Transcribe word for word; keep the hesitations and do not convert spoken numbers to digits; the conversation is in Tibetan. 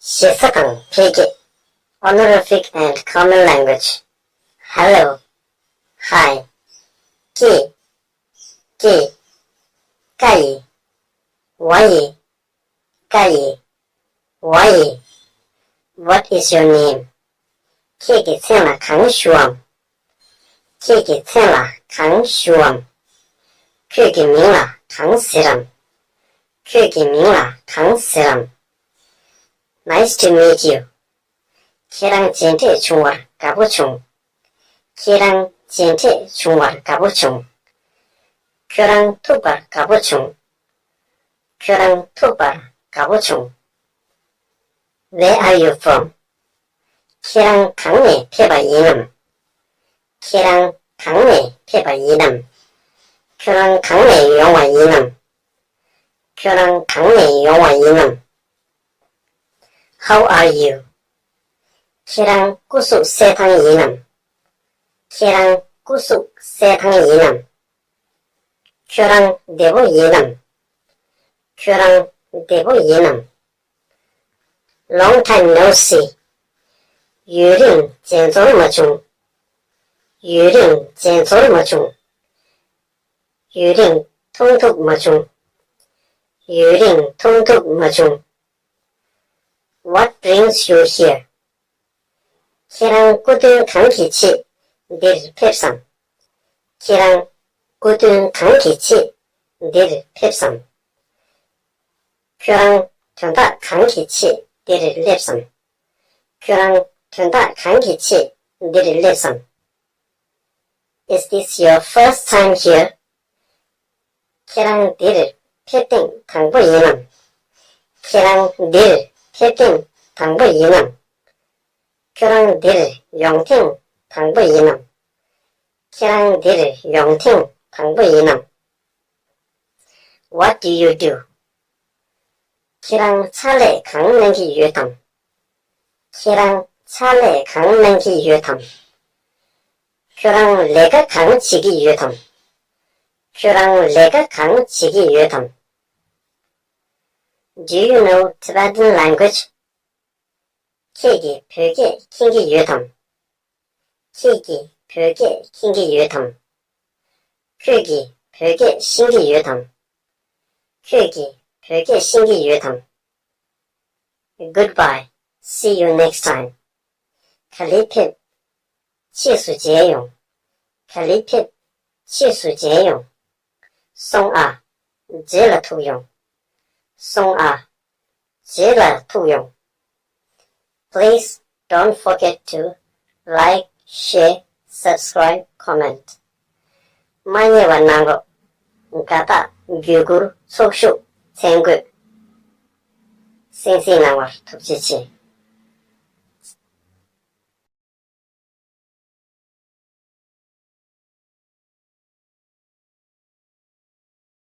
ཞེ་ས་དང་ཕལ་སྐད། Honorific and common language. Hello. Hi. ཀྱེ། ཀྱེ། ཀ་ཡེ། ཝ་ཡེ། ཀ་ཡེ། ཝ་ཡེ། What is your name? ཁྱེད་ཀྱི་མཚན་ལ་གང་ཞུའམ། ཁྱེད་ཀྱི་མཚན་ལ་གང་ཞུའམ། ཁྱོད་ཀྱི་མིང་ལ་གང་ཟེར་རམ། ཁྱོད་ཀྱི་མིང་ལ་གང་ཟེར་རམ། Nice to meet you. ཁྱེད་རང་མཇལ་འཕྲད་བྱུང་བར་དགའ་པོ་བྱུང་། ཁྱེད་རང་མཇལ་འཕྲད་བྱུང་བར་དགའ་པོ་བྱུང་། ཁྱོད་རང་ཐུག་པར་དགའ་པོ་བྱུང་། ཁྱོད་རང་ཐུག་པར་དགའ་པོ་བྱུང་། Where are you from? ཁྱེད་རང་གང་ནས་ཕེབས་པ་ཡིན་ནམ། ཁྱེད་རང་གང་ནས་ཕེབས་པ་ཡིན་ནམ། ཁྱོད་རང་གང་ནས་ཡོང་བ་ཡིན་ནམ། ཁྱོད་རང་གང་ནས་ཡོང་བ་ཡིན་ནམ། How are you? ཁྱེད་རང་སྐུ་གཟུགས་གསལ་ཐང་ཡིན་ནམ། ཁྱེད་རང་སྐུ་གཟུགས་གསལ་ཐང་ཡིན་ནམ། ཁྱོད་རང་བདེ་པོ་ཡིན་ནམ། ཁྱོད་རང་བདེ་པོ་ཡིན་ནམ། Long time no see. ཡུན་རིང་མཇལ་འཛོམས་མ་བྱུང་། ཡུན་རིང་མཇལ་འཛོམས་མ་བྱུང་། ཡུན་རིང་མཐོང་ཐུབ་མ་བྱུང་། ཡུན་རིང་མཐོང་ཐུབ་མ་བྱུང་། What brings you here? ཁྱེད་རང་སྐུ་མདུན་གང་གི་ཆེད་འདིར་ཕེབས་སམ། ཁྱེད་རང་སྐུ་མདུན་གང་གི་ཆེད་འདིར་ཕེབས་སམ། ཁྱོད་རང་དོན་དག་གང་གི་ཆེད་འདིར་སླེབས་སམ། ཁྱོད་རང་དོན་དག་གང་གི་ཆེད་འདིར་སླེབས་སམ། Is this your first time here? ཁྱེད་རང་འདིར་ཕེབས་ཐེངས་དང་པོ་ཡིན་ནམ། ཁྱེད་རང་འདིར་ཕེབས་ཐེངས་དང་པོ་ཡིན་ནམ། ཁྱོད་རང་འདིར་ཡོང་ཐེངས་དང་པོ་ཡིན་ནམ། ཁྱེད་རང་འདིར་ཡོང་ཐེངས་དང་པོ་ཡིན་ནམ། What do you do? ཁྱེད་རང་ཕྱག་ལས་གང་གནང་གི་ཡོད་དམ། ཁྱེད་རང་ཕྱག་ལས་གང་གནང་གི་ཡོད་དམ། ཁྱོད་རང་ལས་ཀ་གང་བྱེད་ཀྱི་ཡོད་དམ། ཁྱོད་རང་ལས་ཀ་གང་བྱེད་ཀྱི་ཡོད་དམ། Do you know Tibetan language? ཁྱེད་ཀྱིས་བོད་སྐད་མཁྱེན་གྱི་ཡོད་དམ། ཁྱེད་ཀྱིས་བོད་སྐད་མཁྱེན་གྱི་ཡོད་དམ། ཁྱོད་ཀྱིས་བོད་སྐད་ཤེས་ཀྱི་ཡོད་དམ། ཁྱོད་ཀྱིས་བོད་སྐད་ཤེས་ཀྱི་ཡོད་དམ། Goodbye. See you next time. ག་ལེར་ཕེབས། ཕྱིས་སུ་མཇལ་ཡོང་། ག་ལེར་ཕེབས། ཕྱིས་སུ་མཇལ་ཡོང་། སོང་ཨ། རྗེས་ལ་ཐུག་ཡོང་། སོང་ཨ། རྗེས་ལ་ཐུག་ཡོང་། Please don't forget to like, share, subscribe, comment. མ་བསྙེལ་བ་གནང་རོགས། དགའ་རྟགས། བརྒྱུད་བསྐུར། ཚོགས་ཞུགས། མཚན་བཀོད། གསན་གཟིགས་གནང་བར་ཐུགས་རྗེ་ཆེ།